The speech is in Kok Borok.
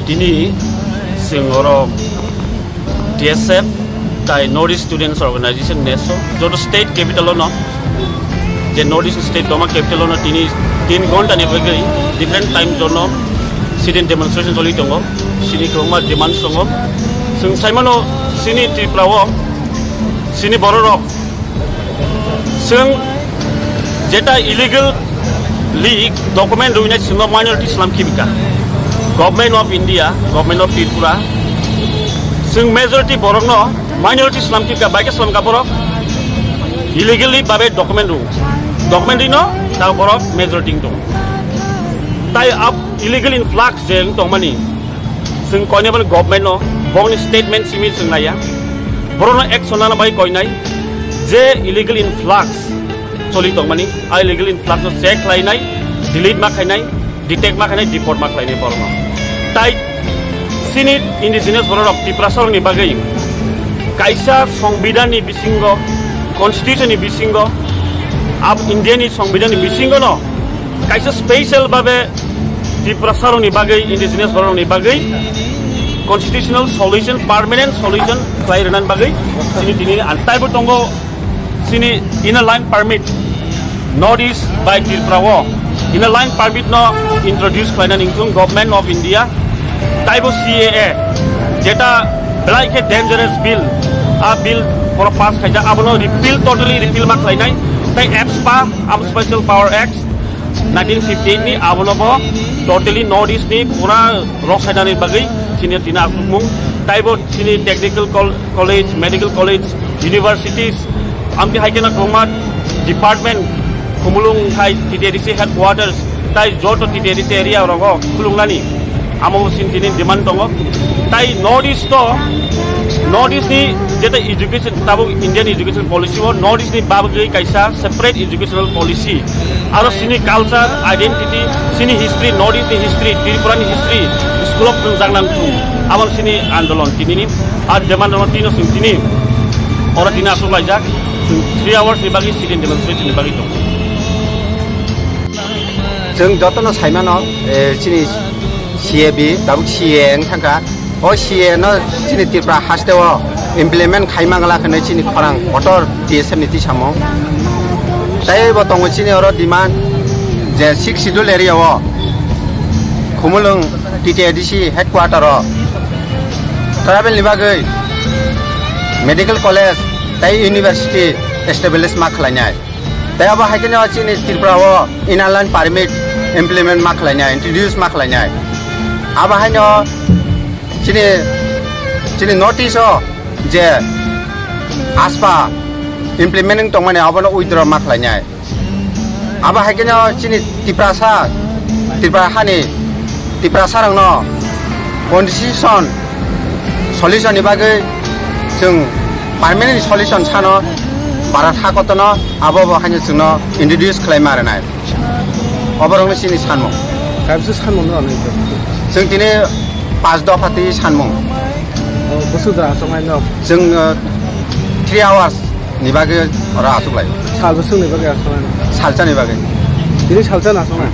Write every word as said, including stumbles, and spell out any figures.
Tini chwng oro T S F tai North East Students Organization neso joto state capital ono, je North East state toma capital ono tini tin ghonta ni bagwi different time zone o sit-in demonstration choli tongo. Sini kwbangma demands tongo. Chwng saimano sini Tripura o sini bororok chwng jeta illegally document rwinai chwngno minority slam khibika. Government of India, Government of Tripura, chwng majority borokno minority slam khibika, bai khe slamka borok illegally babe document rw. Document rwino ta borok majority wng tongo. Tai ab illegal influx je wng tongmani, chwng koinai bani government no, bongni statement simi chwng naiya. Borokno action nana bai koinai je illegal influx choli tongmani, a illegal influx no check khlainai, delete ma khainai, detect ma khainai, deport ma khlainai borokno. Tai chini indigenous bororok Tiprasarokni bagwi kaisa songbidanni bisingo, constitution ni bisingo, ab India ni songbidanni bisingo no kaisa special babe Tiprasarokni bagwi, indigenous bororokni bagwi constitutional solution, permanent solution khlai rwnani bagwi chini tini antaibo tongo. Chini Inner Line Permit, North East by Tripura o Inner Line Permit no introduce khlainani wngthung Government of India, taibo C A A, jeta belai khe dangerous bill, a bill poro pass khaijak, abono repeal, totally repeal ma khlainai, tai AFSPA, Armed Special Power Act, nineteen fifty-eight ni, abono bo totally North East ni pura rok sainani bagwi chini tini asukmung. Taibo chini technical col-, college, medical college, universities, amtwi hai kheno kwbangma department, Khumulwng hai T T A D C headquarters, tai joto T T A D C area rogo khuluknani amo sin tini demand tongo. Tai North East to, North East ni jeta education, tabuk Indian education policy o North East ni bagwi kaisa separate educational policy. Aro sini culture, identity, sini history, North East ni history, Tripura ni history, school o phwrwngjaknang thung. Abo sini andolon tini ni, ar demand no tino sing tini, oro tini asuk laijak, sing three hours ni bagwi sit-in demonstration ni bagwi tong. Chwng jotono saimano, eh, chini C A B, tabuk C A A wng thangkha. O C A A no chini Tripura haste o implement khai mangla khe chini khorang kotor T S F ni tisamung. Tai bo tongo chini oro demand je Sixth Schedule area o Khumulwng T T A D C headquarter o tribal ni bagwi medical college tai university establish ma khlainai. Tai abo hai kheno chini Tripura o Inner Line Permit implement ma khlainai, introduce ma khlainai. Abo haino chini, chini North East o je AFSPA implement wng tongmani abono withdraw ma khlainai. Abo hai kheno chini Tiprasa, Tripura hani Tiprasa rokno constitution solution ni bagwi chwng permanent solution sano Bharat hakotono abo bo haino chwngno introduce khlai ma rwnai. Oborokno chini sanmung. Kaisa sanmung no nai. Chwng tini pas dopha twi sanmung. O, bwswk da aswk nai no? Chwng, uh, three hours ni bagwi oro aswk lai. Sal bwswk ni bagwi aswk nai no? Salsa ni bagwi. Tini salsa na aswk nai?